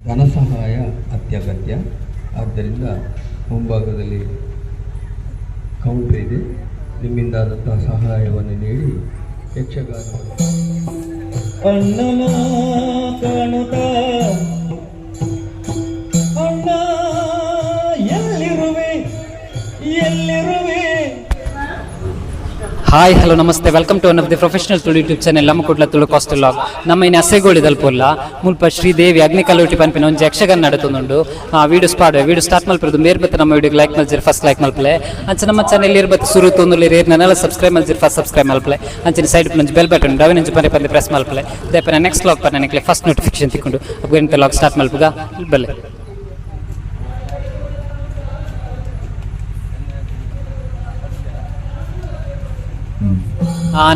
ಧನಸಹಾಯ ಅತ್ಯಗತ್ಯ. ಆದ್ದರಿಂದ ಮುಂಭಾಗದಲ್ಲಿ ಕೌಂಟರ್ ಇದೆ. ನಿಮ್ಮಿಂದಾದಂತಹ ಸಹಾಯವನ್ನು ನೀಡಿ ಯಕ್ಷಗಾನವನ್ನು ಅಣ್ಣನ ಕಾಣುತ್ತ, ಅಣ್ಣ ಎಲ್ಲಿರುವೆ, ಎಲ್ಲಿರುವೆ? ಹಾಯ್, ಹಲೋ, ನಮಸ್ತೆ. Welcome to one of the professional Tulu YouTube channel, ನಮ್ಮ ಕುಡ್ಲ ತುಳು ಕಾಸ್ಟಲ್ ಲಾಗ್. ನಮ್ಮ ಇನ್ನು ಅಸೆಗೋಳಿದಲ್ಪೊಲ್ಲ ಮುಲ್ಪ ಶ್ರೀದೇವಿ ಅಗ್ನಿಕಲ್ಲುಟಿ ಪನ್ಪಿನ ಒಂಜಿ ಯಕ್ಷಗಾನ ನಡತೊಂದುಂಡು. ಆ ವಿಡಿಯೋ ಸ್ಪಾಡ್ ವಿಡಿಯೋ ಸ್ಟಾರ್ಟ್ ಮಲ್ಪುದು ಮೇರ್ ಬತ್ತ ನಮ್ಮ ವಿಡಿಯೋ ಲೈಕ್ ಮಲ್ಜಿರ್, ಫಸ್ಟ್ ಲೈಕ್ ಮಲ್ಪಲೆ. ಅಂಚ ನಮ್ಮ ಚಾನೆಲ್ ಇರ್ಬತ್ತು ಸುರು ತೊಂದುಲಿ ರೇರ್ ನನ್ನೆಲ್ಲ ಸಬ್ಸ್ಕ್ರೈಬ್ ಮಲ್ಜಿರ್, ಫಸ್ಟ್ ಸಬ್ಸ್ಕ್ರೈಬ್ ಮಲ್ಪಲೆ. ಅಂಚಿನ ಸೈಡ್ ಒಂಜಿ ಬೆಲ್ ಬಟನ್ ಡವಿನ ಒಂಜಿ ಪರಿ ಪಂದ್ ಪ್ರೆಸ್ ಮಲ್ಪಲೆ. ದೇಪನ ನೆಕ್ಸ್ಟ್ ಲಾಗ್ ಪನ್ನ ನಿಕ್ಲೆ ಫಸ್ಟ್ ನೋಟಿಫಿಕೇಶನ್ ತಿಕ್ಕೊಂಡು. ಅಪ್ಪ ಲಾಗ್ ಸ್ಟಾರ್ಟ್ ಮಲ್ಪುಗ ಬಲ್ಲೆ.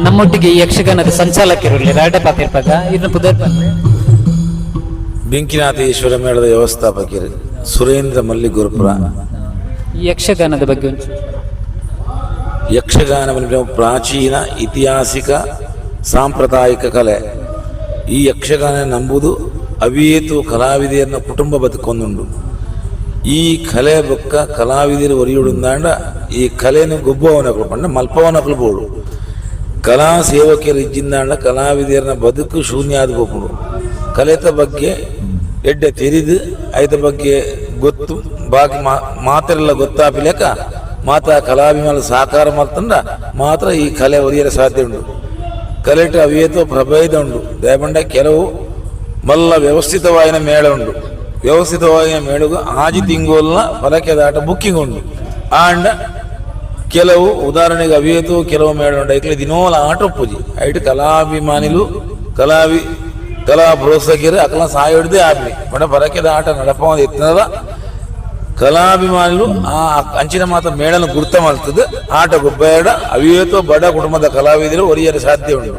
ನಮ್ಮೊಟ್ಟಿಗೆ ಈ ಯಕ್ಷಗಾನದ ಸಂಚಾಲಕರು ರಾಡಪ್ಪ ತಿರ್ಪಗ ಇದನ್ನ ಪುದರ್ ಪನ್ಲೆ. ಬೆಂಕಿನಾಥೇಶ್ವರ ಮೇಳದ ವ್ಯವಸ್ಥಾಪಕರು ಸುರೇಂದ್ರ ಮಲ್ಲಿ ಗುರುಪುರ. ಈ ಯಕ್ಷಗಾನದ ಬಗ್ಗೆ ಒಂಚೂರು. ಯಕ್ಷಗಾನ ಪ್ರಾಚೀನ ಐತಿಹಾಸಿಕ ಸಾಂಪ್ರದಾಯಿಕ ಕಲೆ. ಈ ಯಕ್ಷಗಾನ ನಂಬುದು ಅವಿಯೇತು ಕಲಾವಿದೆಯನ್ನ ಕುಟುಂಬ ಬದುಕೊಂದುಂಡು. ಈ ಕಲೆ ಬೊಕ್ಕ ಕಲಾವಿದರು ಒರಿಯುಡುಂದಾಂಡ ಈ ಕಲೆಯನ್ನು ಗೊಬ್ಬವನಕಲು ಪಂಡ ಮಲ್ಪವನಕಲು ಬೋಡು. ಕಲಾ ಸೇವಕಿಯರು ಇಜ್ಜಿಂದಾಂಡ ಕಲಾವಿದರನ್ನ ಬದುಕು ಶೂನ್ಯ ಆದ ಪೋಪುಂಡು. ಕಲೆತ ಬಗ್ಗೆ ಎಡ್ಡೆ ತೆರಿದು ಐತ ಬಗ್ಗೆ ಗೊತ್ತು ಬಾಕಿ ಮಾತೆರೆಲ್ಲ ಗೊತ್ತಾಪಿಲೆಕ ಮಾತಾ ಕಲಾಭಿಮಾನ ಸಾಕಾರ ಮಲ್ತಂಡ ಮಾತ್ರ ಈ ಕಲೆ ಒರಿಯರೆ ಸಾಧ್ಯ ಉಂಡು. ಕಲೆಟ್ ಅವಿಯೇತೋ ಪ್ರಭೇದ ಉಂಡು. ದಯಪಂಡ ಕೆಲವು ಮಲ್ಲ ವ್ಯವಸ್ಥಿತವಾಯಿನ ಮೇಳ ಉಂಡು. ವ್ಯವಸ್ಥಿತವಾಯಿನ ಮೇಳಗು ಆಜಿ ತಿಂಗೋಲ್ನ ಫಲಕೆದಾಟ ಬುಕ್ಕಿಂಗ್ ಉಂಡು. ಆಂಡ ಕೆಲವು ಉದಾಹರಣೆಗೆ ಅವಿಯೇತು ಕೆಲವು ಮೇಳ ಉಂಡು, ಐಕ್ಲೆ ದಿನೋಲ ಆಟ ಒಪ್ಪುಜಿ. ಐಟ್ ಕಲಾಭಿಮಾನಿಲು ಕಲಾ ಪ್ರೋತ್ಸಾಹಕರು ಅಕಲ ಸಾಯೋಡ್ದೇ ಆಪ್ಲಿ ಪಂಡ ಪರಕೆದ ಆಟ ನಡಪವಂದು ಎತ್ತದ ಕಲಾಭಿಮಾನಿಲು ಆ ಅಂಚಿನ ಮಾತ್ರ ಮೇಳನ ಗುರ್ತ ಮಲ್ತದ ಆಟ ಗೊಬ್ಬರ ಅವಿಯೇತೋ ಬಡ ಕುಟುಂಬದ ಕಲಾವಿದರು ಒರಿಯಲು ಸಾಧ್ಯ ಉಂಟು.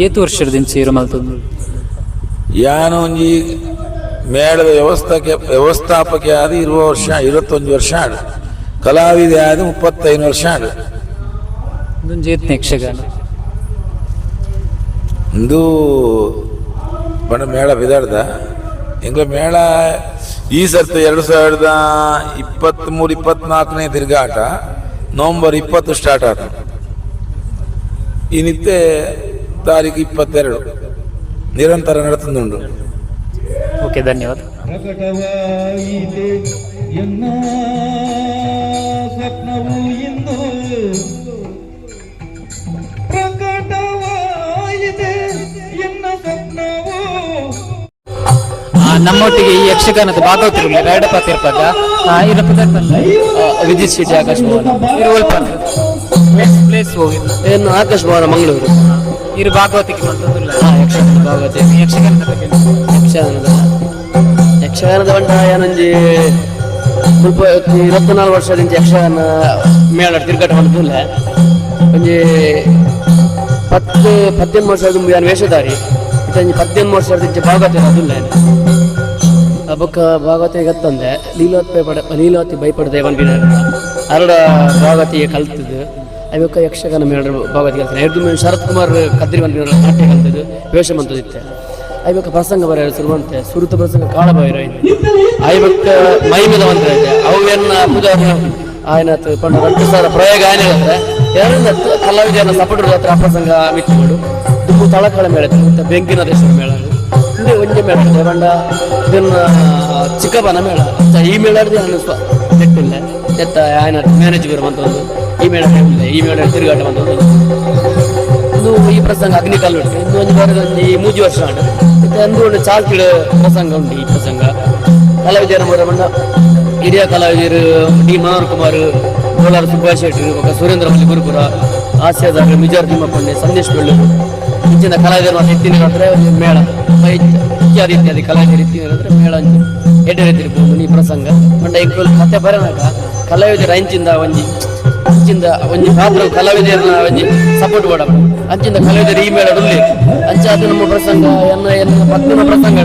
ಏತು ವರ್ಷದ ಇರು ಮಲ್ತೊಂದು? ಯಾನ ಒಂಜಿ ಮೇಳದ ವ್ಯವಸ್ಥಾಪಕ ಆದ 20 ವರ್ಷ, 21 ವರ್ಷ ಆಡು. ಕಲಾವಿದೆ ಆದ 35 ವರ್ಷ ಆಡು. ಒಂಜಿ ಏತ್ನ ಯಕ್ಷಗಾನ? ಇಂದು ಬಣ್ಣ ಮೇಳ ಬಿದಾಡ್ದ ಎಂಗ್ಲ ಮೇಳ ಈ ಸರ್ತಿ 2023 24ನೇ ತಿರುಗಾಟ. ನವೆಂಬರ್ 20 ಸ್ಟಾರ್ಟ್ ಆತ. ಈ ನಿತ್ಯ ತಾರೀಕು 22 ನಿರಂತರ ನಡತಂದುಂಡು. ಓಕೆ, ಧನ್ಯವಾದ. ಪ್ರಕಟವಾಯಿತೆ ಎನ್ನ ಸ್ವಪ್ನವು ಇಂದು, ಪ್ರಕಟವಾಯಿತೆ ಎನ್ನ ಸ್ವಪ್ನವು. ನಮ್ಮೊಟ್ಟಿಗೆ ಈ ಯಕ್ಷಗಾನದ ಭಾಗವತರು ರಾಡಪ್ಪ ತಿರ್ಪಗ ಇರ ಪುದರ್ ಪನ್ಲೆ. ವಿದ್ಯುತ್ ಶೆಟ್ಟಿ, ಆಕಾಶ್ ಭವನ. ಇರು ಒಲ್ಪ ಪ್ಲೇಸ್ ಪ್ಲೇಸ್ ಹೋಗಿ? ಏನು ಆಕಾಶ್ ಭವನ, ಮಂಗಳೂರು. ಇರು ಭಾಗವತಿಗೆ ಮಲ್ತೊಂದುಲ್ಲ? ಹಾ, ಯಕ್ಷಗಾನ ಭಾಗವತೆ. ಯಕ್ಷಗಾನದ ಬಗ್ಗೆ? ಯಕ್ಷಗಾನದ ಯಕ್ಷಗಾನದ ಬಂಡ ಏನೊಂಜಿ ಮುಲ್ಪ 24 ವರ್ಷದಿಂದ ಯಕ್ಷಗಾನ ಮೇಳ ತಿರುಗಾಟ ಮಾಡ್ತಿಲ್ಲ. ಒಂಜಿ 10 15 ವರ್ಷ ದುಂಬು ಯಾನ್ ವೇಷಧಾರಿ ಇತ್ತಂಜಿ 15 ವರ್ಷದಿಂದ ಭಾಗವತೆ ಅದುಲ್ಲ. ಬೊಕ್ಕ ಭಾಗವತೆ ಗತ್ತಂದೆ ಲೀಲಾವತಿ ಬೈಪಡ, ಲೀಲಾವತಿ ಬೈಪಡದೆ ಪನ್ಪಿನ ಅರಡ ಭಾಗವತಿಗೆ ಕಲ್ತದ್ದು. ಅಯ್ಯೊಕ್ಕ ಯಕ್ಷಗಾನ ಮೇಳ ಭಾಗವತಿ ಕಲ್ತೇನೆ. ಎರಡು ಮೇಲೆ ಶರತ್ ಕುಮಾರ್ ಕದ್ರಿ ಪನ್ಪಿನ ನಾಟ್ಯ ಕಲ್ತದ್ದು, ವೇಷ ಮಂತದಿತ್ತೆ. ಐಬೊಕ್ಕ ಪ್ರಸಂಗ ಬರೆಯಲು ಶುರುವಂತೆ ಸುರುತ ಪ್ರಸಂಗ ಕಾಳಭೈರವ ಐಬೊಕ್ಕ ಮೈಮೇದ ಮಂತ್ರ ಐತೆ. ಅವು ಎನ್ನ ಪೂಜಾರಿ ಆಯನ ಪಂಡ 2000 ಪ್ರಯೋಗ ಆಯನ ಹೇಳ್ತಾರೆ. ಎರಡರಿಂದ ಕಲಾವಿದರನ್ನ ಸಪೋರ್ಟ್ ಹತ್ರ ಆ ಪ್ರಸಂಗ ಮಿತ್ತುಗಳು ದುಂಬು ತಳಕಳ ಮೇಳ ಇತ್ತು, ಬೆಂಕಿನ ದೇಶದ ಮೇಳ ಅಂದ್ರೆ ಒಂಜಿ ಮೇಳ ಇದೆ. ಪಂಡ ಇದನ್ನ ಚಿಕ್ಕಪ್ಪನ ಮೇಳ ಈ ಮೇಳ ನಾನು ನೆಟ್ಟಿಲ್ಲ ಎತ್ತ ಆಯನ ಮ್ಯಾನೇಜ್ ಅಂತ ಒಂದು ಈ ಮೇಳ ಇಲ್ಲ, ಈ ಮೇಳ ತಿರುಗಾಟ ಅಂತ ಒಂದು. ಇದು ಈ ಪ್ರಸಂಗ ಅಗ್ನಿಕಲ್ಲು ಉಂಟು. ಇದು ಒಂದು ಬಾರದ ಒಂಜಿ ಮೂಜಿ ವರ್ಷ ಉಂಟು. ಮತ್ತೆ ಅಂದು ಒಂದು ಚಾಲ್ತಿಡ್ ಪ್ರಸಂಗ ಉಂಟು. ಈ ಪ್ರಸಂಗ ಕಲಾವಿದರ ಮೂರ ಬಣ್ಣ ಹಿರಿಯ ಕಲಾವಿದರು ಡಿ ಮನೋಹರ್ ಕುಮಾರ್, ಬೋಲಾರ್ ಸುಭಾಷ್ ಶೆಟ್ಟಿ, ಬೊಕ್ಕ ಸುರೇಂದ್ರ ಮಲ್ಲಿ ಗುರುಪುರ, ಹಾಸ್ಯದಾರ ಮಿಜಾರ್ ತಿಮ್ಮಪ್ಪಣ್ಣೆ, ಸಂದೇಶ್ ಬೆಳ್ಳೂರು ಇಂಚಿನ ಕಲಾವಿದರು ಮಾತ್ರ ಎತ್ತಿನ ಅಂದ್ರೆ ಒಂದು ಮೇಳ ಇತ್ಯಾದಿ ಇತ್ಯಾದಿ ಕಲಾವಿದರು ಇತ್ತಿನ ಅಂದ್ರೆ ಮೇಳ ಅಂಚು ಎಡ್ಡೆ ರೀತಿ ಈ ಪ್ರಸಂಗ ಪಂಡ ಎಂಕುಲು ಕತೆ ಬರನಾಗ ಕಲಾವಿದರ ಅಂಚಿಂದ ಒಂಜಿ ಅಂಚಿಂದ ಒಂಜಿ ಪಾತ್ರ ಕಲಾವಿದರನ್ನ ಒಂಜಿ ಸಪೋರ್ಟ್ ಮಾಡಬೇಕು. ಅಂಚಿಂದ ಕಲಾವಿದರು ಈ ಮೇಳ ಉಲ್ಲೆ ಅಂಚಾದ ನಮ್ಮ ಪ್ರಸಂಗ ಎನ್ನ ಎನ್ನ ಪತ್ನಿನ ಪ್ರಸಂಗ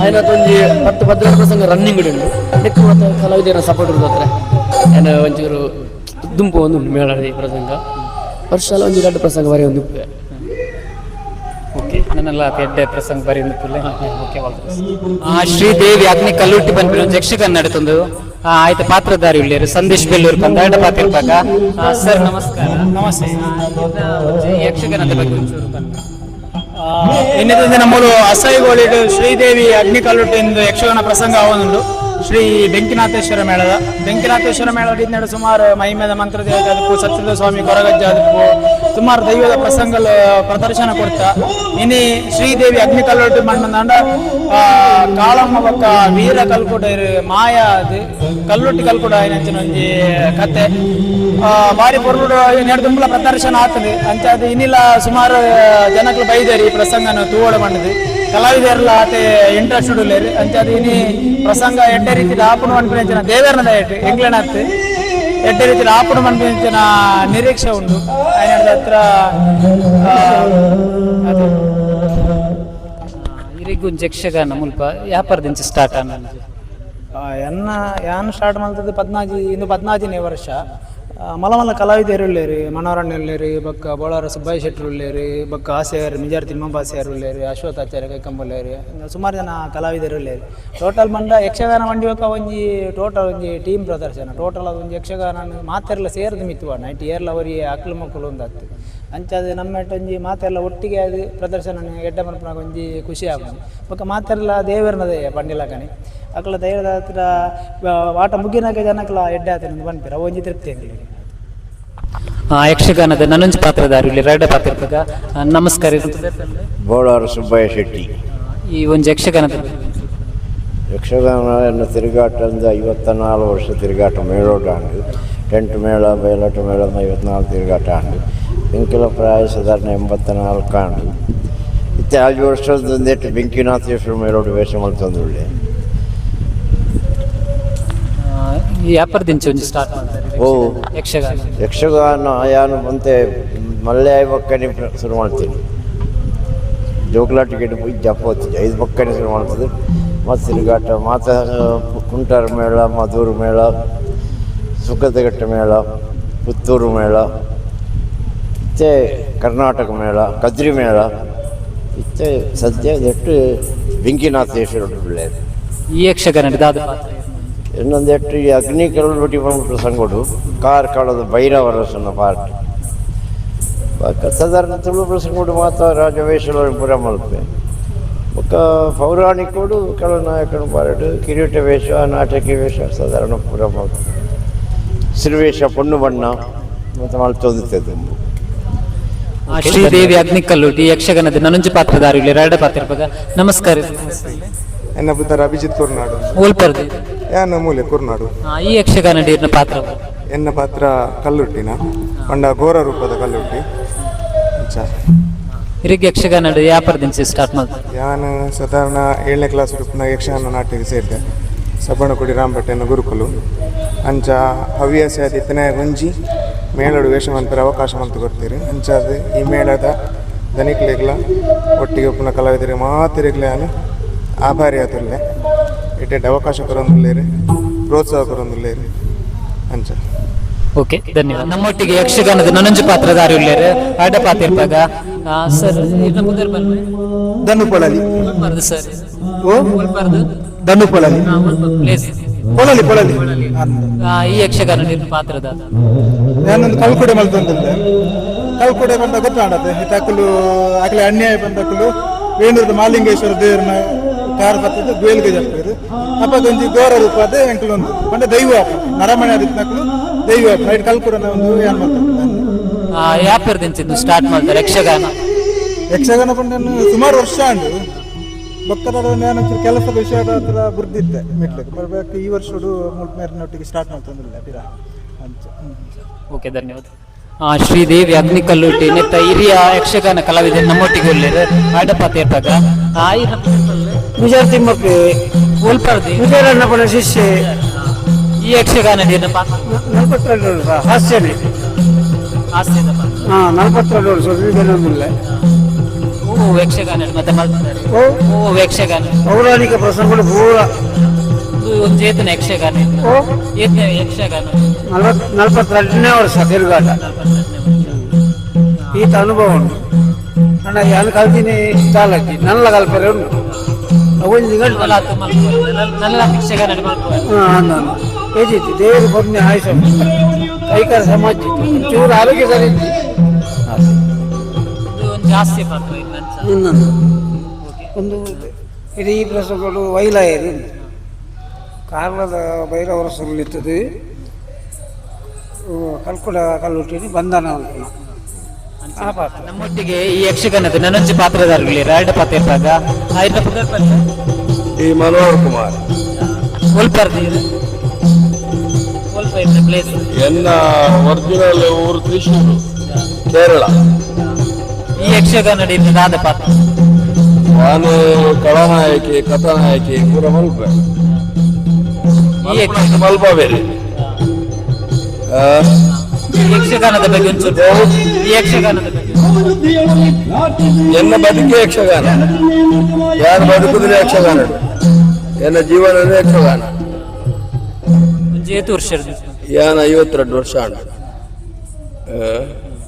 ಆಯ್ನ ಒಂಜಿ 10 15 ಪ್ರಸಂಗ ರನ್ನಿಂಗ್ ಉಂಟು. ನೆಕ್ಕು ಮತ್ತೆ ಕಲಾವಿದರ ಸಪೋರ್ಟ್ ಇರ್ತದೆ. ಏನ ಒಂಚೂರು ದುಂಪು ಒಂದು ಉಂಟು ಮೇಳ ಈ ಪ್ರಸಂಗ ವರ್ಷ ಒಂಜಿ ದೊಡ್ಡ ಪ್ರಸಂಗ ಬರೀ ಒಂದು ಉಪ್ಪೆ. ಓಕೆ. Okay, ನನ್ನೆಲ್ಲ ಎಡ್ಡೆ ಪ್ರಸಂಗ ಬರೀ ಪುಲ್ಲೆ. ಓಕೆ. ಶ್ರೀದೇವಿ ಅಗ್ನಿ ಕಲ್ಲುಟ್ಟಿ ಪನ್ಪಿನ ಒಂಜಿ ಯಕ್ಷಗಾನ ನಡತೊಂದು. ಆಯ್ತ ಪಾತ್ರಧಾರಿ ಉಳ್ಳೇರು ಸಂದೇಶ್ ಬೆಲ್ಲೂರು ಪಂದ್ ಅಡ್ಡ ಪಾತಿರ್ಪಾಗ. ಸರ್, ನಮಸ್ಕಾರ. ನಮಸ್ತೆ. ಯಕ್ಷಗಾನದ ಬಗ್ಗೆ ಒಂಚೂರು ಪನ್ಪ. ಇನ್ನಿತಂದೆ ನಮ್ಮದು ಅಸೈಗೋಳಿಡು ಶ್ರೀದೇವಿ ಅಗ್ನಿಕಲ್ಲುಟ್ಟು ಎಂದು ಯಕ್ಷಗಾನ ಪ್ರಸಂಗ ಆವೊಂದುಂಡು. ಶ್ರೀ ಬೆಂಕಿನಾಥೇಶ್ವರ ಮೇಳದ ಬೆಂಕಿನಾಥೇಶ್ವರ ಮೇಳ ಇದ್ನೆಡು ಸುಮಾರು ಮಹಿಮೆದ ಮಂತ್ರದೇವತೆ ಅದಕ್ಕೂ, ಸತ್ಯದ ಸ್ವಾಮಿ ಕೊರಗಜ್ಜ ಅದಕ್ಕೂ, ಸುಮಾರು ದೈವದ ಪ್ರಸಂಗಲ ಪ್ರದರ್ಶನ ಕೊಡ್ತಾ. ಇನಿ ಶ್ರೀದೇವಿ ಅಗ್ನಿಕಲ್ಲುಟ್ಟು ಮಣ್ಣಂಡ ಕಾಳಮ್ಮ ಬೊಕ್ಕ ವೀರ ಕಲ್ಕುಡ ಮಾಯ ಅದು ಕಲ್ಲುಟ್ಟಿ ಕಲ್ಕುಡ ಅಂಚಿನ ಒಂಜಿ ಕತೆ. ಬಾರಿ ಪೊರ್ಲುಡು ನೆಡ್ ದುಂಬುಲ ಪ್ರದರ್ಶನ ಆತದೆ. ಅಂಚ ಅದು ಇನ್ನಿಲ್ಲ ಸುಮಾರು ಜನಕ್ಲು ಬೈದೇರಿ ಈ ಪ್ರಸಂಗನ ತೂವಡ ಮಂಡದು. ಕಲಾವಿದರೆಲ್ಲ ಆತೆ ಇಂಟ್ರೆಸ್ಟ್ ಉಲ್ಲೇರು. ಅಂಚ ಅದು ಇನಿ ಪ್ರಸಂಗ ಎಡ್ಡೆ ರೀತಿದ ಆಪುಣ ಪನ್ಪಿನ ದೇವೇರ್ನ ದಯಟ್, ಎಂಗ್ಲೆನತ್ ಎಡ್ಡೆ ರೀತಿದ ಆಪುಣ ಪನ್ಪಿನ ನಿರೀಕ್ಷೆ ಉಂಡು. ಆಯ್ನ ಹತ್ರ ಅದು. ಇರೆಗ್ ಯಕ್ಷಗಾನ ಮುಲ್ಪ ಯಾಪರ್ದಿಂಚ ಸ್ಟಾರ್ಟ್ ಆನ? ಎನ್ನ ಯಾನ್ ಸ್ಟಾರ್ಟ್ ಮಲ್ತದ್ದು 14, ಇಂದು 14ನೇ ವರ್ಷ. ಮಲ್ಲ ಮಲ್ಲ ಕಲಾವಿದರು ಉಲ್ಲೇರು. ಮನೋರಣ್ಣ ಉಲ್ಲೇರು, ಬೊಕ್ಕ ಬೋಳಾರ ಸುಬ್ಬಯ್ಯ ಶೆಟ್ಟರು ಉಲ್ಲೇರು, ಬೊಕ್ಕ ಆಸೆಯರ್ ಮಿಜಾರ್ ತಿಮ್ಮಪ್ಪ ಉಲ್ಲೇರು, ಅಶ್ವಥ್ ಆಚಾರ್ಯ ಕೈಕಂಬ ಉಲ್ಲೇರು, ಸುಮಾರು ಜನ ಕಲಾವಿದರು ಉಲ್ಲೇರು. ಟೋಟಲ್ ಮಂಡ ಯಕ್ಷಗಾನ ಮಂಡಿ ಬೊಕ್ಕ ಒಂಜಿ ಟೋಟಲ್ ಒಂಜಿ ಟೀಮ್ ಪ್ರದರ್ಶನ. ಟೋಟಲ್ ಅದು ಒಂಜಿ ಯಕ್ಷಗಾನ ಮಾತೆರ್ಲ ಸೇರ್ದು ಮಿತ್ತುವ ನೈಟ್ ಏರ್ಲ ಅವರಿ ಅಕ್ಲು ಮಕ್ಕಳು ಒಂದತ್ತು. ಅಂಚಾದ ನಮ್ಮ ಒಂಜಿ ಮಾತೆಲ್ಲ ಒಟ್ಟಿಗೆ ಅದು ಪ್ರದರ್ಶನ ಎಡ್ಡೆ ಮಲ್ಪುನಾಗ ಒಂಜಿ ಖುಷಿ ಆಪುಂಡು. ಬೊಕ್ಕ ಮಾತೆರ್ಲ ದೇವೆರ್ನ ದಯ ಪಂಡಿಲಕನೆ ಅಕ್ಲ ದೈವದ ಹತ್ರ ಆಟ ಮುಗಿನಾಗ ಜನಕ್ಲ ಎಡ್ಡೆ ಆತನ ಪನ್ಪೆರ್, ಅವು ಒಂಜಿ ತೃಪ್ತಿ ಎಂಕ್ಲೆಗ್. ಯಕ್ಷಗಾನದ ನನೊಂಜಿ ಪಾತ್ರಧಾರಿ ಇಲ್ಲಿ ರಡ್ಡ ಪಾತ್ರ. ನಮಸ್ಕಾರ. ಬೋಳಾರ ಸುಬ್ಬಯ್ಯ ಶೆಟ್ಟಿ. ಈ ಒಂದು ಯಕ್ಷಗಾನದ ಬಗ್ಗೆ. ಯಕ್ಷಗಾನ ಎನ್ನ ತಿರುಗಾಟ ಅಂದ್ರೆ 54 ವರ್ಷ ತಿರುಗಾಟ. ಮೇಳೋಟ ಆಂಡು, ಟೆಂಟ್ ಮೇಳ, ಬಯಲಾಟ ಮೇಳ, 54 ತಿರುಗಾಟ ಆಂಡು. ಎಂಕೆಲ ಪ್ರಾಯ ಸಾಧಾರಣ 84 ಆಂಡು. ಇತ್ತೆ 5 ವರ್ಷದ ಬೆಂಕಿನಾಥೇಶ್ವರ ಮೇಳೋಡು ವೇಷ ಮಲ್ತೊಂದುಳ್ಳೆ. ಈ ಯಾಪರ್ದಿಂಚ ಒಂಜಿ ಸ್ಟಾರ್ಟ್ ಮಾಡ್ತಾರೆ? ಓ. ಯಕ್ಷಗಾನ. ಯಕ್ಷಗಾನ ಯಾನು ಬಂತೆ ಮಲ್ಲೆ ಬಕ್ಕನೆ ಶುರು ಮಾಡ್ತೀನಿ. ಜೋಕ್ಲಾ ಟಿಕೆಟ್ ಜಪ್ಪೋತಿದ್ದೆ, ಐದು ಬಕ್ಕನೆ ಶುರು ಮಾಡ್ತದೆ. ಮತ್ತು ತಿರುಗಾಟ ಮಾತ ಕುಂಟಾರ ಮೇಳ, ಮಧೂರು ಮೇಳ, ಸುಖದಘಟ್ಟ ಮೇಳ, ಪುತ್ತೂರು ಮೇಳ, ಮತ್ತು ಕರ್ನಾಟಕ ಮೇಳ, ಕದ್ರಿ ಮೇಳ. ಇತ್ತೆ ಸದ್ಯ ಎಟ್ಟು ಬೆಂಕಿನಾಥೇಶ್ವರ ಪಿಳ್ಳೆ. ಈ ಯಕ್ಷಗಾನ ದಾದ ಪಾತ್ರ? ಇನ್ನೊಂದು ಎಟ್ಟು ಈ ಅಗ್ನಿ ಕರಳುಟಿ ಪ್ರಸಂಗಡು ಕಾರ್ಕಳದ ಭೈರವರಸನ ಪಾರ್ಟ್. ಸಾಧಾರಣ ತುಳು ಪ್ರಸಂಗಡು ಮಾತ್ರ ರಾಜವೇಷ ಪುರ ಮಲ್ಪೆ. ಬೊಕ್ಕ ಪೌರಾಣಿಕೋಡು ಖಳನಾಯಕನ ಪಾರ್ಟ್, ಕಿರೀಟ ವೇಷ, ನಾಟಕೀಯ ವೇಷ ಸಾಧಾರಣ ಪುರ ಮಲ್ಪೆ. ಸಿರುವೇಷ, ಪೊಣ್ಣು ಬಣ್ಣ ಮತ್ತು ಮಲ್ತೊಂದಿತ್ತೆ ತುಂಬು. ಶ್ರೀದೇವಿ ಅಗ್ನಿಕಲ್ಲುಟಿ ಯಕ್ಷಗಾನದ ನನೊಂಜಿ ಪಾತ್ರಧಾರಿ ಇಲ್ಲಿ ರಡ್ಡ ಪಾತ್ರ. ನಮಸ್ಕಾರ. ಎನ್ನ ಪುದರ್ ಅಭಿಜಿತ್ ಕುರ್ನಾಡು. ಓಲ್ಪರ್ದು? ಯಾನ ಮೂಲೆ ಕುರ್ನಾಡು. ಈ ಯಕ್ಷಗಾನ ಡೀರ್ನ ಪಾತ್ರ? ಎನ್ನ ಪಾತ್ರ ಕಲ್ಲುಟ್ಟಿನ ಪಂಡ ಘೋರ ರೂಪದ ಕಲ್ಲುಟ್ಟಿ ಅಂಚ. ಇರಿಗೆ ಯಕ್ಷಗಾನ ಯಾಪರ್ದಿಂಚ ಸ್ಟಾರ್ಟ್ ಮಾಡ್ತಾರೆ? ಯಾನು ಸಾಧಾರಣ ಏಳನೇ ಕ್ಲಾಸ್ ರೂಪನ ಯಕ್ಷಗಾನ ನಾಟ್ಯಕ್ಕೆ ಸೇರಿದೆ. ಸಬ್ಬಣಕುಡಿ ರಾಮಭಟ್ಟೆನ ಗುರುಕುಲು. ಅಂಚ ಹವ್ಯಾಸ ಇತ್ತನೆ ಒಂಜಿ ಮೇಳಡು ವೇಷ ಮನ್ಪೆರೆ ಅವಕಾಶ ಮಂತು ಕೊಡ್ತೀರಿ. ಅಂಚಾದ ಈ ಮೇಳದ ದನಿಕ್ಲೆಗ್ಲ ಒಟ್ಟಿಗೆ ಉಪ್ಪುನ ಕಲಾವಿದರಿಗೆ ಮಾತೆರೆಗ್ಲ ಯಾನು ಆಭಾರಿ ಆತುಲ್ಲೆ. ಇಟ್ಟೆಡ್ ಅವಕಾಶ ಕೊರೊಂದುಲ್ಲೇರು, ಪ್ರೋತ್ಸಾಹ ಕೊರೊಂದುಲ್ಲೇರು ಅಂಚ. ಓಕೆ, ಧನ್ಯವಾದ. ನಮ್ಮೊಟ್ಟಿಗೆ ಯಕ್ಷಗಾನದ ನನೊಂಜಿ ಪಾತ್ರಧಾರಿ ಉಲ್ಲೇರು ಅಡ್ಡ ಪಾತಿರ್ಪಾಗ. ಸರ್, ಇರ್ನ ಪುದರ್ ಪನ್ಲೆ? ಧನುಪೊಳಲಿ. ಓಲ್ಪರ್ದು ಸರ್? ಓ. ಓಲ್ಪರ್ದು? ಧನುಪೊಳಲಿ. ಪ್ಲೇಸ್? ಪೊಳಲಿ, ಪೊಳಲಿ. ಈ ಯಕ್ಷಗಾನ ನಿರ್ನ ಪಾತ್ರದ? ನಾನೊಂದು ಕಲ್ಕುಡೆ ಮಲ್ತೊಂದಿಲ್ಲೆ. ಕಲ್ಕುಡೆ ಬಂದ ಗೊತ್ತಾಡತ್ತೆ ಇತ್ತಕುಲು ಅಕಲೆ ಅನ್ಯಾಯ ಬಂದಕುಲು ವೇಣೂರದ ಮಾಲಿಂಗೇಶ್ವರ ದೇವರನ್ನ ಕಾರ್ ಬರ್ತದೆ, ಗುಯಲ್ಗೆ ಜಪ್ಪೇರು. ಅಪ್ಪದೊಂಜಿ ಘೋರ ರೂಪ ಅದೇ ಎಂಕುಲು ಒಂದು ಪಂಡ ದೈವ ಅಪ್ಪ ನರಮಣೆ ಆದಿತ್ನಕುಲು ದೈವ ಅಪ್ಪ ನೈಟ್ ಕಲ್ಕುಡನ ಒಂದು ಏನ್ ಮಾಡ್ತಾರೆ. ಯಾಪರ್ದಿಂಚಿದ್ದು ಸ್ಟಾರ್ಟ್ ಮಾಡ್ತಾರೆ ಯಕ್ಷಗಾನ? ಯಕ್ಷಗಾನ ಪಂಡ ಸುಮಾರು ವರ್ಷ ಉಂಟು. ಬೊಕ್ಕದ ನಾನು ಒಂಚೂರು ಕೆಲಸದ ವಿಷಯದ ಹತ್ರ ಬುರ್ದಿತ್ತೆ ಮೆಟ್ಲಿಗೆ ಬರ್ಬೇಕು. ಈ ವರ್ಷಡು ಮೇರಿನೊಟ್ಟಿಗೆ ಸ್ಟಾರ್ಟ್ ಮಾಡ್ತಂದಿಲ್ಲ ಪಿರ ಅಂಚ. ಓಕೆ, ಧನ್ಯವಾದ. ಶ್ರೀದೇವಿ ಅಗ್ನಿಕಲ್ಲುಟ್ಟಿ ನೆತ್ತ ಹಿರಿಯ ಯಕ್ಷಗಾನ ಕಲಾವಿದ ನಮ್ಮೊಟ್ಟಿಗೆ ಉಲ್ಲೇರು ಅಡ್ಡ ಪಾತಿರ್ಪಾಗ. ವಿಜಯ ತಿಮ್ಮಪ್ಪಿ. ಓಲ್ಪರ್ದಿ? ವಿಜಯರಣ್ಣಪ್ಪನ ಶಿಷ್ಯ. ಈ ಯಕ್ಷಗಾನ ನೀರಿನ ಪಾತ್ರ? 42 ವರ್ಷ ಹಾಸ್ಯನೇ. ಹಾಸ್ಯದ ಪಾತ್ರ? ಹಾಂ, 42 ವರ್ಷ ಇದನ್ನೊಂದಿಲ್ಲ. ಓ, ಯಕ್ಷಗಾನ ಮತ್ತೆ ಮಲ್ತಾರೆ? ಓ. ಓ, ಯಕ್ಷಗಾನ. ಪೌರಾಣಿಕ ಪ್ರಸಂಗಗಳು ಪೂರ. ಇದು ಒಂದು ಚೇತನ ಯಕ್ಷಗಾನ. ಓ. ಏತನ ಯಕ್ಷಗಾನ? 42ನೇ ವರ್ಷ ತಿರುಗಾಟ. ಈತ ಅನುಭವ ಉಂಟು. ಪಂಡ ಯಾನ್ ಕಲ್ತಿನಿ ದಾಲಜ್ಜಿ ನಲ್ಲ ಕಲ್ಪರೆ ಉಂಡು ಒಂಜಿ ತಿಂಗಳು ನಲ್ಲ ಯಕ್ಷಗಾನ ಹಾಂ ಏಜಿತ್ತು ದೇವರು ಪುಣ್ಯ ಆಯುಷ ಕೈಕಾರ ಸಮಾಜ ಚೂರು ಆರೋಗ್ಯ ಸರಿ ಇತ್ತು. ಜಾಸ್ತಿ ಪಾತ್ರ ಇನ್ನೊಂದು ಒಂದು ಇಡೀ ಪ್ರಸಂಗಗಳು ವೈಲಾಯರು ಕಾರ್ಲದ ಭೈರವರ ಸುರುಳಿರ್ತದೆ ಕಲ್ಕುಡ ಕಲ್ಲುಟ್ಟಿನಿ ಬಂಧನ ಅನ್ಕುಣ ಆ ಪಾತ್ರ. ನಮ್ಮೊಟ್ಟಿಗೆ ಈ ಯಕ್ಷಗಾನದ ನನೊಂಜಿ ಪಾತ್ರದಾರಗಳು ಎರಡು ಪಾತ್ರ ಇರ್ಪಾಗ ಆಯ್ತ ಪುದರ್ ಪಂಡ ಈ ಮನೋಹರ್ ಕುಮಾರ್. ಒಲ್ಪರ್ದು ಒಲ್ಪ ಇರ್ನ ಪ್ಲೇಸ್? ಎನ್ನ ಒರಿಜಿನಲ್ ಊರು ತ್ರಿಶೂರು, ಕೇರಳ. ಈ ಯಕ್ಷಗಾನ ದಾದ ಪಾತ್ರ? ನಾನು ಕಳನಾಯಕಿ, ಕಥಾನಾಯಕಿ ಪೂರ ಮಲ್ಪೆ. ಈ ಮಲ್ಪ ಬೇರೆ. ಈ ಯಕ್ಷಗಾನದ ಬಗ್ಗೆ ಒಂಚೂರು, ಈ ಯಕ್ಷಗಾನದ ಬಗ್ಗೆ. ಎನ್ನ ಬದುಕೆ ಯಕ್ಷಗಾನ. ಯಾರು ಬದುಕುದ್ರೆ ಯಕ್ಷಗಾನ, ಎನ್ನ ಜೀವನವೇ ಯಕ್ಷಗಾನ. ಒಂಜಿ ಏತು ವರ್ಷ? ಯಾನ 52 ವರ್ಷ ಆಂಡ್.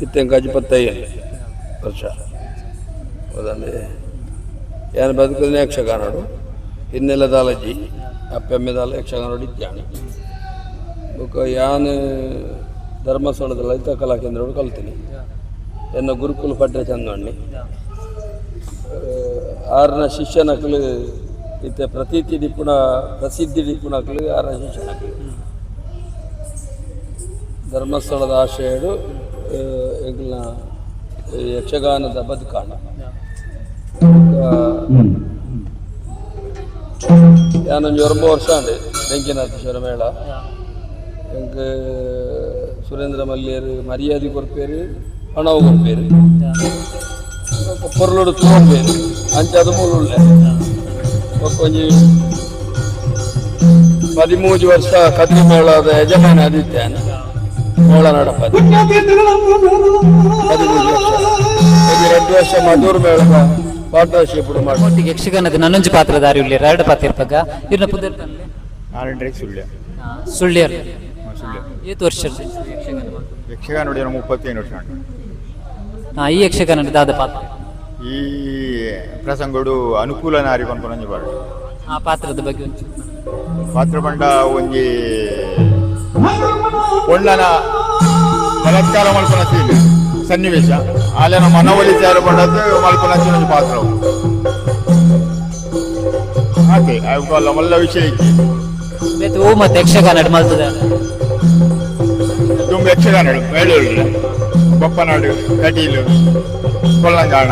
ಇತ್ತೆಂಕಾಜಿ 25 ವರ್ಷ ಹೌದಂడి. ಯಾನ ಬದುಕುದ್ರೆ ಯಕ್ಷಗಾನಡು. ಹಿನ್ನೆಲೆ ದಾಲಜ್ಜಿ ಅಪ್ಪೆಮ್ಮೆ ದಾಲ ಯಕ್ಷಗಾನಡು ಇದ್ದಾನೆ. ಬೊಕ್ಕ ಯಾನ್ ಧರ್ಮಸ್ಥಳದ ಲಲಿತಾ ಕಲಾ ಕೇಂದ್ರಡು ಕಲ್ತೀನಿ. ಎನ್ನ ಗುರುಕುಲ ಪಡ್ರೆ ಚಂದಣ್ಣಿ ಆರ್ನ ಶಿಷ್ಯನಕ್ಲು ಇತ್ತೆ ಪ್ರತೀತಿ ದಿಪ್ಪುನ ಪ್ರಸಿದ್ಧಿ ದಿಪ್ಪುನಕ್ಲು ಆರ್ನ ಶಿಷ್ಯನಕ್ಲು. ಧರ್ಮಸ್ಥಳದ ಆಶಯಡು ಎಂಕಲ್ನ ಯಕ್ಷಗಾನದ ಬದುಕಾಣ. ಯಾನೊಂಜಿ ಒಂಬ ವರ್ಷ ಅಂಡೆ ಬೆಂಕಿನಾಥೇಶ್ವರ ಮೇಳ. ಎಂಕ್ ಸುರೇಂದ್ರ ಮಲ್ಯರು ಮರ್ಯಾದೆ ಕೊರ್ಪೇರು, ಪಣವು ಕೊರ್ಪೇರು, ಪೊರ್ಲುಡು ತೂಪೇರು. ಅಂಚ ಅದು ಮೂಲ ಬೊಕ್ಕ ಒಂಜಿ 13 ವರ್ಷ ಕದ್ರಿ ಮೇಳದ ಯಜಮಾನ ಆದಿತ್ಯಾನ ಮೇಳ ನಡಪದು 13 ವರ್ಷ. ಒಂಜಿ 2 ವರ್ಷ ಮಧುರ್ ಮೇಳದ ಪಾರ್ಟ್ನರ್ಶಿಪ್ ಮಾಡಿ. ಒಟ್ಟಿಗೆ ಯಕ್ಷಗಾನದ ನನ್ನೊಂಜಿ ಪಾತ್ರಧಾರಿ ಉಳ್ಳಿ ಎರಡು ಪಾತ್ರ ಇರ್ಪಾಗ. ಇರ್ನ ಪುದರ್ ಪನ್ಲೆ? ನಾರಾಯಣ ಸುಳ್ಯ. ಸುಳ್ಯರ್. ಸುಳ್ಯ. ಏತು ವರ್ಷ ಯಕ್ಷಗಾನ ನೋಡಿ 35 ವರ್ಷ ಉಂಟು. ಈ ಯಕ್ಷಗಾನ ದಾದ ಪಾತ್ರ? ಈ ಪ್ರಸಂಗಡು ಅನುಕೂಲ ನಾರಿ ಪನ್ಪುನಂಜಿ ಪಾಡು. ಆ ಪಾತ್ರದ ಬಗ್ಗೆ ಒಂಚೂರು. ಪಾತ್ರ ಪಂಡ ಒಂಜಿ ಪೊಣ್ಣನ ಬಲಾತ್ಕಾರ ಮಲ್ಪುನ ಸೀನ್ ಸನ್ನಿವೇಶ, ಆಲೆನ ಮನವೊಲಿಸಾರ ಪಂಡದ್ದು ಮಲ್ಪುನ ಒಂಜಿ ಪಾತ್ರ ಆತೆ. ಅವು ಮಲ್ಲ ವಿಷಯ ಇತ್ತು. ಬೇತೆ ಓ ಮತ್ತೆ ಯಕ್ಷಗಾನ ಮಲ್ತದ? ತುಂಬ ಯಕ್ಷಗಾನ ಮೇಳೂರು, ಬಪ್ಪನಾಡು, ಕಟೀಲು, ಕೊಲ್ಲಂಗಾಣ,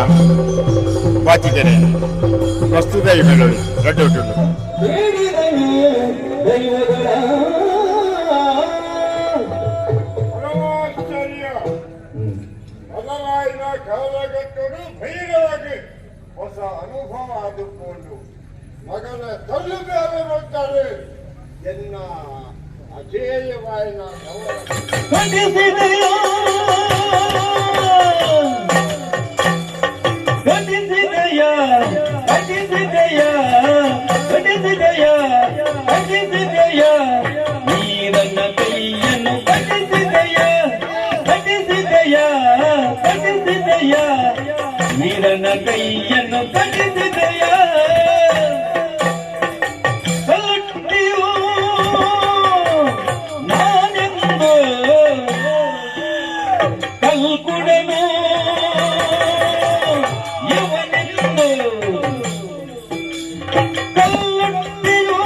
ಬಾಚಿಕೆರೆ ಪ್ರಸ್ತುತ ಈ ಮೇಳೂರು ರಡ್ಡು ಉಂಟು. ಪರಮಾಶ್ಚರ್ಯ. ಮೊದಲಾಯಿನ ಕಾಲಘಟ್ಟನು ಭೈರವಾಗಿ ಹೊಸ ಅನುಭವ ಆದುಕೊಂಡು ಮಗನ ತಳ್ಳು ಮೇಲೆ ಬರ್ತಾರೆ ಎನ್ನ ಅಜೇಯವಾಯಿನ ಕಟಿಸಿದೆಯ ಕಟಿಸಿದೆಯ ಕಟಿಸಿದೆಯ ಕಟಿಸಿದೆಯ ನೀರನ್ನ ಕೈಯನ್ನು ಕಟಿಸಿದೆಯ ಕಟಿಸಿದೆಯ ಕಟಿಸಿದೆಯ ನೀರನ್ನ ಕೈಯನ್ನು ಕಟಿಸಿದೆಯ. ಕಟ್ಟಿಯು ನಾನೆಂದು ಕಲ್ಕುಡನು ಯವನೆಂದು ಕಲ್ಲುಟ್ಟಿಯು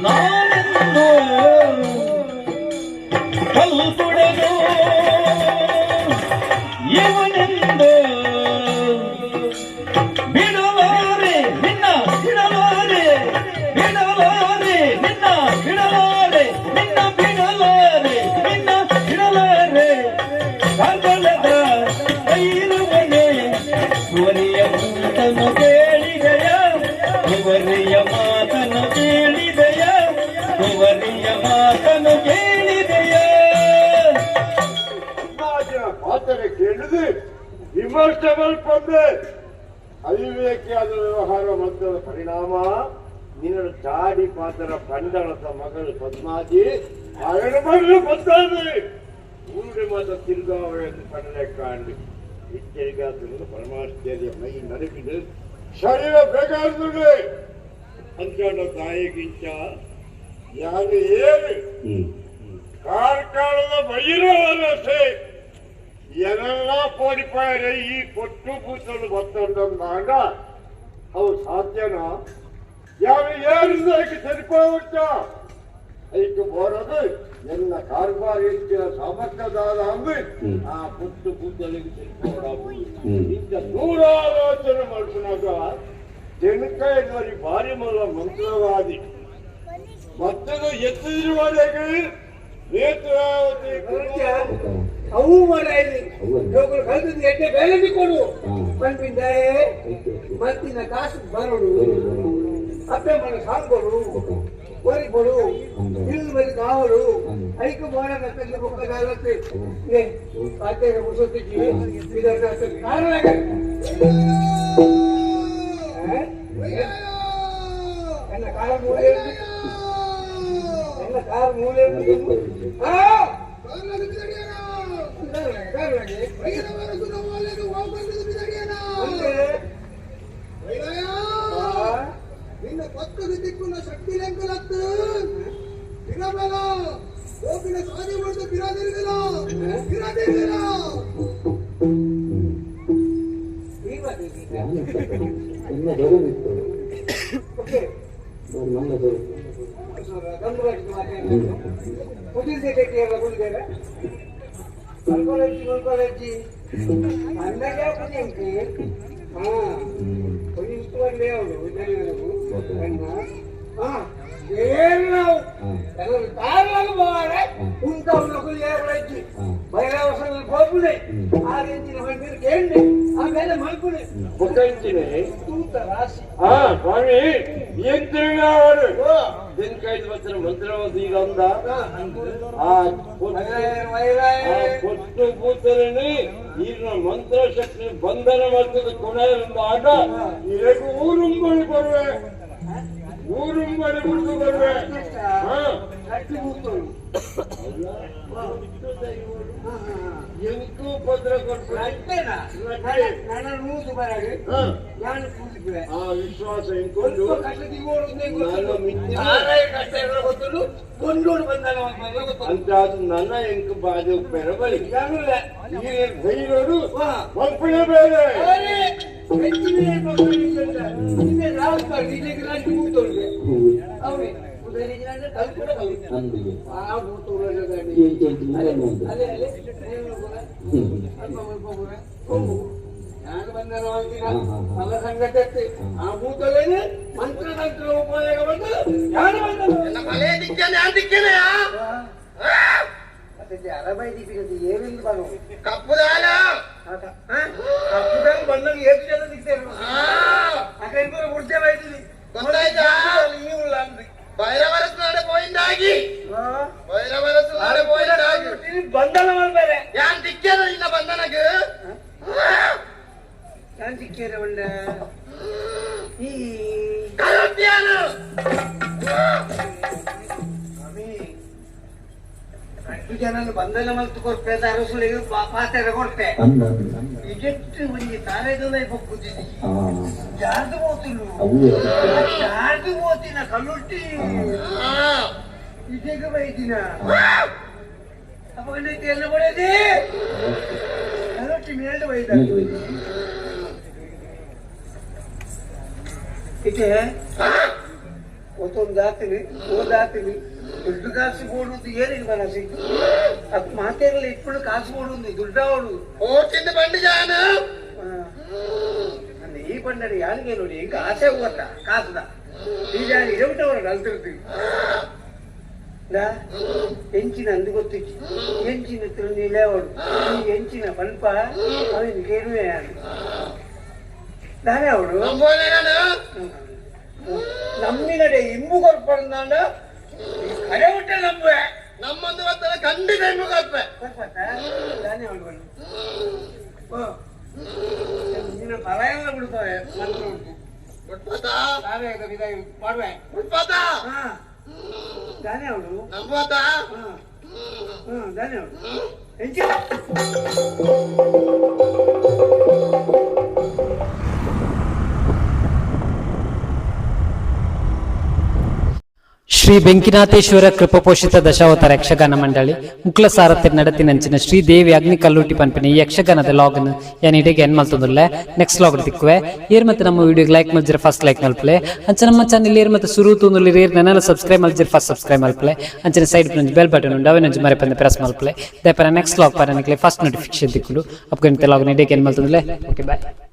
ನಾನೆಂದು ಕಲ್ಕುಡನು ಯವನೆಂದು ಬಿಡಲಾರೆ ನಿನ್ನ ಬಿಡಲಾರೆ ಬಿಡಲಾರೆ ನಿನ್ನ ಬಿಡಲಾರೆ ನಿನ್ನ ಬಿಡಲಾರೆ ನಿನ್ನ ಬಿಡಲಾರೆ ಕಾರ್ಬಲದ ಐರುವನೆ ಕುವರಿಯ ಮಾತನು ಕೇಳಿದೆಯ ಕುವರಿಯ ಮಾತನು ಕೇಳಿದೆಯ ಕುವರಿಯ ಮಾತನು ಕೇಳಿದೆಯ. ಪಾತ್ರ ಕೇಳಿದು ವಿಮರ್ಶೆ ಮಲ್ಪಂದೆ ಅವಿವೇಕಿಯಾದ ವ್ಯವಹಾರ ಮದ್ದದ ಪರಿಣಾಮ ನಿನ್ನ ಚಾಡಿ ಪಾತ್ರ ಪಂಡಳದ ಮಗಳು ಪದ್ಮಾಜಿ ఆయన ಮಗಳು ಪದ್ಮಾಜಿ ಊರಿ ಮಾತ ತಿರುಗಾವಳಿಯನ್ನು ಪಡಲೆ ಕಾಂಡು. ಇಚ್ಚರಿಗಾದ್ರು ಪರಮಾಶ್ಚರ್ಯ ಮೈ ನಡುಕಿದು ಶರೀರ ಬೇಕಾದ್ರೆ ಅಂಚಾಂಡ ತಾಯಿಗಿಂಚ ಯಾರು ಏನು ಕಾರ್ಕಾಳದ ಬೈರವರಸೆ ಎನೆಲ್ಲ ಪೋಡಿಪಾಯರೆ ಈ ಕೊಟ್ಟು ಪೂತಲು ಬತ್ತಂದಾಗ ಅವು ಸಾಧ್ಯನಾ? ಯಾರು ಏರಿದಕ್ಕೆ ಸರಿಪೋವಚ್ಚ ಐಕು ಬೋರದು ಎಲ್ಲ ಕಾರ್ಬಾರ ಹೆಚ್ಚಿನ ಸಾಮರ್ಥ್ಯದಾದ ಅಂದು ಆ ಪುಟ್ಟು ಕೂತಲಿಗೆ ಸರಿಪೋಡ. ಇಂಥ ದೂರಾಲೋಚನೆ ಮಾಡ್కున్నాక ತೆಣಕಾಯಿ ಭಾರಿ ಮಲ್ಲ ಮಂತ್ರವಾದಿ ಮತ್ತದು ಎತ್ತಿರುವರೆಗೆ ನೇತ್ರಾವತಿ. ಅವು ಮರಾಯಿ ಜೋಕುಲು ಕಲ್ತದ್ದು ಎಡ್ಡೆ ಬೇಲೆ ಕೊಡು ಪನ್ಪಿಂದಾಯೆ ಮತ್ತಿನ ಕಾಸು ಬರೋಡು ಅಪ್ಪೆ ಮನ ಸಾಂಗೋಡು ಒರಿ ಕೊಡು ಇಲ್ಲು ಮರಿ ಕಾವಲು ಐಕು ಬೋಡ ನತ್ತಲ್ಲಿ ಬೊಕ್ಕ ದಾಲತ್ತೆ ಏ ಪಾತೆರ ಮುಸೊತ್ತಿಜಿ ಇದರ ಕಾರಣ. ಎನ್ನ ಕಾರ ಮೂಲೆ, ಎನ್ನ ಕಾರ್ ಮೂಲೆ. ಆ ನಿನ್ನ ಪಕ್ಕದ ದಿಕ್ಕುನ ಶಕ್ತಿ ಲೆಂಕಲತ್ತು ಇರಬೇಡ ಗೋಪಿನ ಸಾಧಿ ಮಾಡಿದ ಬಿರಾದಿರಿದಿಲ್ಲ ಬಿರಾದಿರಿದಿಲ್ಲ. ಸ್ವಾಮಿ ಏನ್ ತಿರುಗಾವರು ದಿನಕೈದು వచ్చిన మంత్రవతి అందా ఆ ಕೊಟ್ಟು ಕೂತలని ಈಗಿನ ಮಂತ್ರಶಕ್ತಿ ಬಂಧನ ಮಾಡ್ತದೆ ಕೊನೆಯಿಂದ ಈಗ ಊರುಂಬಳಿ ಬರುವೆ, ಊರುಂಬಳಿ ಬಿಟ್ಟು ಬರುವೆ. ಎಂಕು ಪತ್ರ ಕೊಟ್ಟು ಆ ವಿಶ್ವಾಸ ಎಂಕೊಂಡು ಅಂತ ಅದು ನನ್ನ ಎಂಕು ಬಾಧೆ ಪೆರಬಲಿ ಧೈರ್ಯರು ಮಲ್ಪಣೆ ಬೇರೆ. ಮಂತ್ರತಂತ್ರ ಉಪಯೋಗ ಬಂದು ಯಾರು ಏನಿಲ್ಲ ಕಪ್ಪುದಾಲ ಕಪ್ಪುದಾಲ ಬಂದಾಗ ಎಷ್ಟು ಜನ ಸಿಗ್ತಾರೆ? ಅక్కడ ಮುಡ್ಚೆ ಗೊತ್ತಾಯ್ತಾ? ಭೈರವರಸನಾಡೆ ಪೋಯಿಂದಾಗಿ, ಭೈರವರಸನಾಡೆ ಪೋಯಿಂದಾಗಿ ಬಂಧನ ಮಾಡ್ಬೇರೆ. ಯಾನ್ ದಿಕ್ಕೇನ ನಿನ್ನ ಬಂಧನಕ್ಕೆ? ಯಾನ್ ಸಿಕ್ಕೇರ ಒಳ್ಳೆ ಈ ಕಲಂತಿಯಾನು ಸ್ವಾಮಿ ಅಷ್ಟು ಜನ ಬಂಧನ ಮಲ್ತು ಕೊರ್ಪೆ ಅರಸುಳಿಗೆ ಪಾತೆರ ಕೊಡ್ತೆ ಇದೆಟ್ಟು ಒಂಜಿ ತಾರೆದೊಲ ಬೊಕ್ಕುದಿದಿ ಜಾರ್ದು ಪೋತುಲು ಜಾರ್ದು ಪೋತಿನ ಕಲ್ಲುಟ್ಟಿ ಇದೆಗೆ ಬೈದಿನ ಅಪ್ಪಗಂಡ ಎಲ್ಲ ಕೊಡದೆ ಕಲ್ಲುಟ್ಟಿ ಮೇಲ್ಡು ಬೈದ ಇತ್ತೆ ಒತ್ತೊಂದು ಓದಾತೀನಿ ದುಡ್ಡು ಕಾಸು ಕೊಡುವುದು ಏನಿಗೆ ಮನಸ್ಸಿ ಅದು ಮಾತೇರಲ್ಲ ಇಟ್ಕೊಂಡು ಕಾಸು ಕೊಡುವುದು ದುಡ್ಡಾವಡು ಓಚಿಂದ ಬಂಡಿ ಜಾನ ಈ ಬಂಡಡಿ ಯಾರಿಗೆ ನೋಡಿ ಈಗ ಆಸೆ ಹೋಗತ್ತ ಕಾಸುದ ಈ ಜಾನ ಇರಬಿಟ್ಟವರ ಕಲ್ತಿರ್ತೀವಿ ಎಂಚಿನ ಅಂದು ಗೊತ್ತಿಚ್ಚು ಎಂಚಿನ ತಿರುನಿಲೇವಡು ಈ ಎಂಚಿನ ಪಲ್ಪ ಅವನಿಗೆ ಕೇಳುವೆ ಯಾರು ನಾನೇ ಅವಳು ನಮ್ಮಿನಡೆ ಇಂಬು ಕೊರ್ಪಂದಾಂಡ ಕರೆ ಬಿಟ್ಟ ನಂಬುವೆ ನಮ್ಮೊಂದು ಗೊತ್ತಲ್ಲ ಖಂಡಿತ ಇಂಬು ಕೊರ್ಪೆ ನಾನೇ ಅವಳು ನಿನ್ನ ಪರಾಯಣ ಬಿಡ್ತವೆ ಮಂತ್ರ ಉಂಟು ಉಟ್ಪಾತ ಮಾಡುವೆ ಉಟ್ಪಾತ. ಹಾ. ದಾನೆ ಅವಳು. ನಂಬುವತ್ತ? ಹ್ಮ್, ದಾನೆ ಅವಳು ಎಂಚ? ಶ್ರೀ ಬೆಂಕಿನಾಥೇಶ್ವರ ಕೃಪಪೋಷಿತ ದಶಾವತಾರ ಯಕ್ಷಗಾನ ಮಂಡಳಿ ಮುಕ್ಲ ಸಾರಥಿ ನಡತಿನಂಚಿನ ಶ್ರೀದೇವಿ ಅಗ್ನಿ ಕಲ್ಲೂಟಿ ಪನ್ಪಿನ ಈ ಯಕ್ಷಗಾನದ ಲಾಗ್ನ್ ಯಾನ್ ಇಡೆಗೆ ಎನ್ ಮಲ್ತೊಂದುಲ್ಲೆ. Next log ತಿಕ್ಕುವೆ. ಏರ್ ಮತ್ತೆ ನಮ್ಮ ವಿಡಿಯೋಗೆ ಲೈಕ್ ಮಲ್ಜಿರ ಫಸ್ಟ್ ಲೈಕ್ ಮಲ್ಪಲೆ. ಅಂಚ ನಮ್ಮ ಚಾನಲ್ ಏರ್ ಮತ್ತೆ ಸುರು ತೂಂದುಲ್ಲೆರ್, ಏರ್ ನೆನಲ ಸಬ್ಸ್ಕ್ರೈಬ್ ಮಲ್ಜಿರ ಫಸ್ಟ್ ಸಬ್ಸ್ಕ್ರೈಬ್ ಮಲ್ಪಲೆ. ಅಂಚನೆ ಸೈಡ್ ಒಂಜಿ ಬೆಲ್ ಬಟನ್ ಉಂಡು, ಅವೆನೊಂಜಿ ಮರೆಪಂದೆ ಪ್ರೆಸ್ ಮಲ್ಪಲೆ. ದಾಯೆ ಪಂಡ ನೆಕ್ಸ್ಟ್ ಲಾಗ್ ಪಾಡ್ನ ಫಸ್ಟ್ ನೋಟಿಫಿಕೇಶನ್ ತಿಕ್ಕುಂಡು. ಅಪ್ಪ ಲಾಗ್ನ ಇಡೆಗೆ ಎನ್ ಮಲ್ತೊಂದುಲ್ಲೆ. Okay, bye.